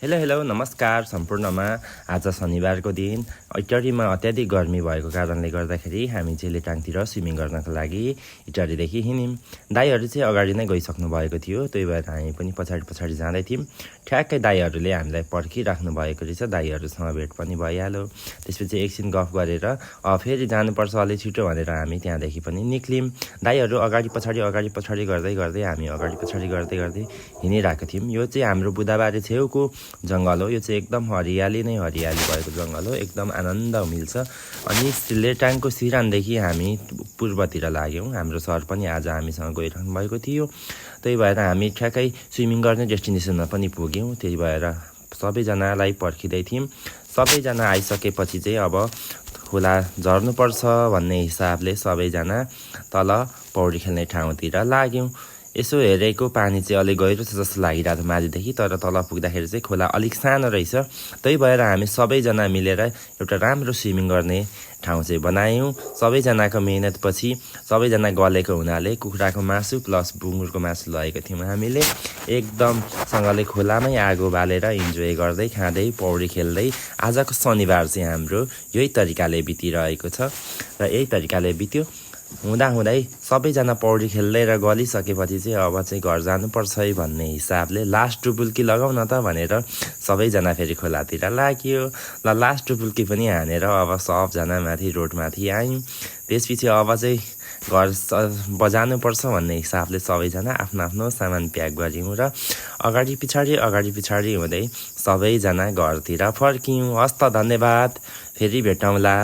Hello नमस्कार सम्पूर्णमा। आज शनिबारको दिन इटरीमा अत्याधिक गर्मी भएको कारणले गर्दाखेरि हामी चाहिँ लेटाङतिर स्विमिङ गर्नको लागि इटरीदेखि हिँड्यौँ। दाइहरू चाहिँ अगाडि नै गइसक्नु भएको थियो, त्यही भएर हामी पनि पछाडि जाँदै थियौँ। ठ्याक्कै दाइहरूले हामीलाई पर्खिराख्नु भएको रहेछ, दाइहरूसँग भेट पनि भइहाल्यो। त्यसपछि एकछिन गफ गरेर फेरि जानुपर्छ अलि छिटो भनेर हामी त्यहाँदेखि पनि निक्ल्यौँ। दाइहरू अगाडि पछाडि गर्दै हामी अगाडि पछाडि गर्दै हिँडिरहेको थियौँ। यो चाहिँ हाम्रो बुदाबारी छेउको जङ्गल हो। यो चाहिँ एकदम हरियाली भएको जङ्गल हो, एकदम आनन्द मिल्छ। अनि लेटाङको सिरानदेखि हामी पूर्वतिर लाग्यौँ। हाम्रो सर पनि आज हामीसँग गइरहनु भएको थियो, त्यही भएर हामी ठ्याक्कै स्विमिङ गर्ने डेस्टिनेसनमा पनि पुग्यौँ। त्यही भएर सबैजनालाई पर्खिँदै थियौँ। सबैजना आइसकेपछि चाहिँ अब खोला झर्नुपर्छ भन्ने हिसाबले सबैजना तल पौडी खेल्ने ठाउँतिर लाग्यौँ। यसो हेरेको पानी चाहिँ अलिक गहिरो छ जस्तो लागिरहेको थियो माथिदेखि, तर तल पुग्दाखेरि चाहिँ खोला अलिक सानो रहेछ। त्यही भएर हामी सबैजना मिलेर एउटा राम्रो स्विमिङ गर्ने ठाउँ चाहिँ बनायौँ। सबैजनाको मेहनतपछि सबैजना गलेको हुनाले कुखुराको मासु प्लस बुङ्गुरको मासु लगेको थियौँ। हामीले एकदमसँगले खोलामै आगो बालेर इन्जोय गर्दै खाँदै पौडी खेल्दै आजको शनिबार चाहिँ हाम्रो यही तरिकाले बितिरहेको छ र यही तरिकाले बित्यो। हुँदै सबैजना पौडी खेल्दै र गलिसकेपछि चाहिँ अब चाहिँ घर जानुपर्छ है भन्ने हिसाबले लास्ट डुबुल्की लगाउन त भनेर सबैजना फेरि खोलातिर लाग्यो। ल लास्ट डुबुल्की पनि हानेर अब सबजना माथि रोडमाथि आयौँ। त्यसपछि अब चाहिँ घर बजानुपर्छ भन्ने हिसाबले सबैजना आफ्नो सामान प्याक गऱ्यौँ र अगाडि पछाडि हुँदै सबैजना घरतिर फर्क्यौँ। हस्त धन्यवाद, फेरि भेटौँला।